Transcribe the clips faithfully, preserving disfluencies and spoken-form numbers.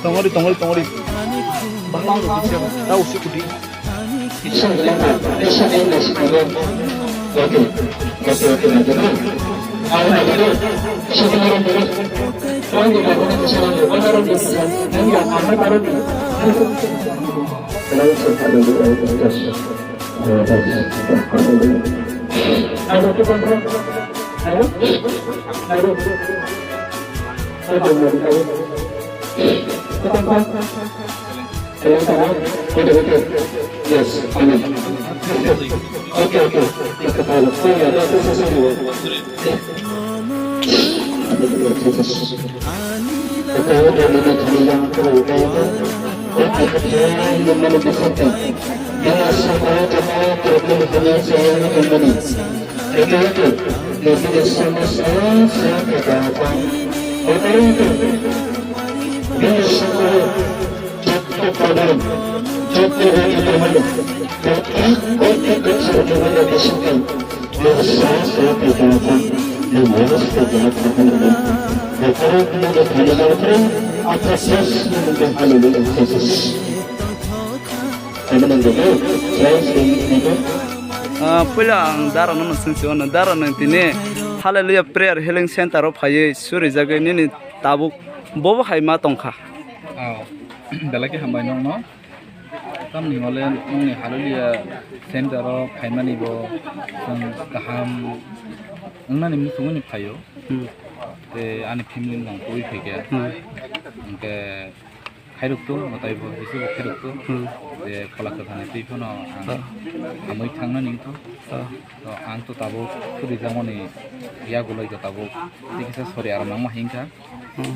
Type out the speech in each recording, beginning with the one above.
Tongori, tongori, tongori. Bakla ang rukun siya ba. Tau si kuti. Yes, amen. Okay, okay. Ah, puila ang dara no swngsi ono, dara nang tini Hallelujah Prayer Healing Center o phaiwi surijagwi nini tabuk bobo hai ma tongkha. Oh, belai khe hambai nokno. Tamni hole nokni Hallelujah Center o phaimani bo chwng kaham wngnani muchungwi phaio. Hmm. Tei ani family no twi phaikha. Hmm. Hwnkhe khairok to, mwtai bo bisu bo khairok to. Hmm. Je phola kwthani twi phano ang hamwi thangnani wngkha. Ah. To ang to tabuk khuri jamani yago loi to tabuk tei kisa sori aram nangma hinkha. Hmm.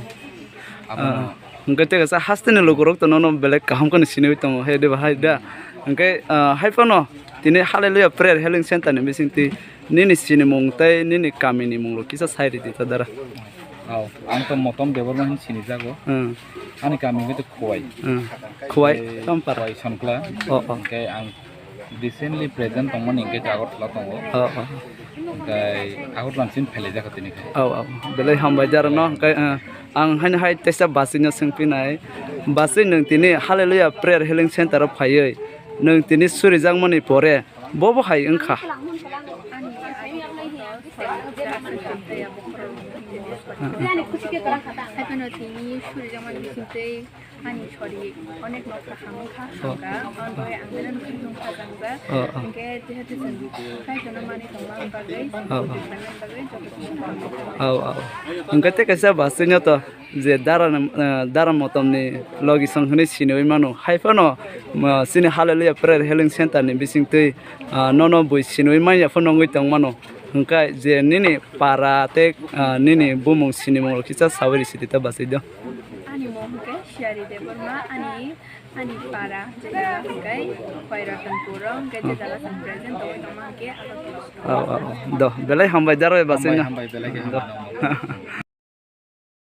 Abono. Ah. Hwnkhe tei kisa hasteni lukurok to nono belai kaham kheno siniwi tongo, hai de ba hai da. Hwnkhe, ah, hai phano tini Hallelujah Prayer Healing Center ni bisingtwi nini sinimung tei nini kamini mung rok kisa sai ridi ta dara. Oh, ang to Motom Debbarma hin sinijago. Hmm. Ani kami hwnkhe Khowai. Hmm. Khowai, tei Tampara. Khowai Sonkla. Oh, oh. Hwnkhe ang recently present tongmani hwnkhe Agartala tongo. Oh, oh. Hwnkhe Agartala sin phailaijak tini khe. Oh, oh. Belai hambai jaro no. Hwnkhe, eh, ang haino hai teisa bachwino swngphinai. Bachwi nwng tini Hallelujah Prayer Healing Center o phaiwi nwng tini surijakmani pore bobo hai wngkha. Haikhe no tini surijakmani bisingtwi ani sori onek nokha hamkha, oh, hamkha, ang bai ang belai no khulumkha jang ba. Oh, oh. Hwnkhe jehetu chwng Kaitorno manwi tongma bagwi, oh, oh, bagwi joto chwng. Oh, oh. Hwnkhe tei kaisa bachwino to je dara, eh, dara Motom ni logi song hwnwi siniwi mano. Hai phano, ah, chini Hallelujah Prayer Healing Center ni bisingtwi, ah, nono bui siniwi manya phano wngwi tong mano. Hwnkhe je nini para tei, ah, nini bumung sinimung rok kisa sawi risi di ta bachwi do. Ani mung hwnkhe Siyari Debbarma, ani, ani para jila hwnkhe Khowai Ratanpur o, hwnkhe je jala chwng present tongwi tongma hwnkhe Agartala. Oh, oh, oh. Do, belai hambai jaro bachwino. Hambai, hambai, belai khe hambai.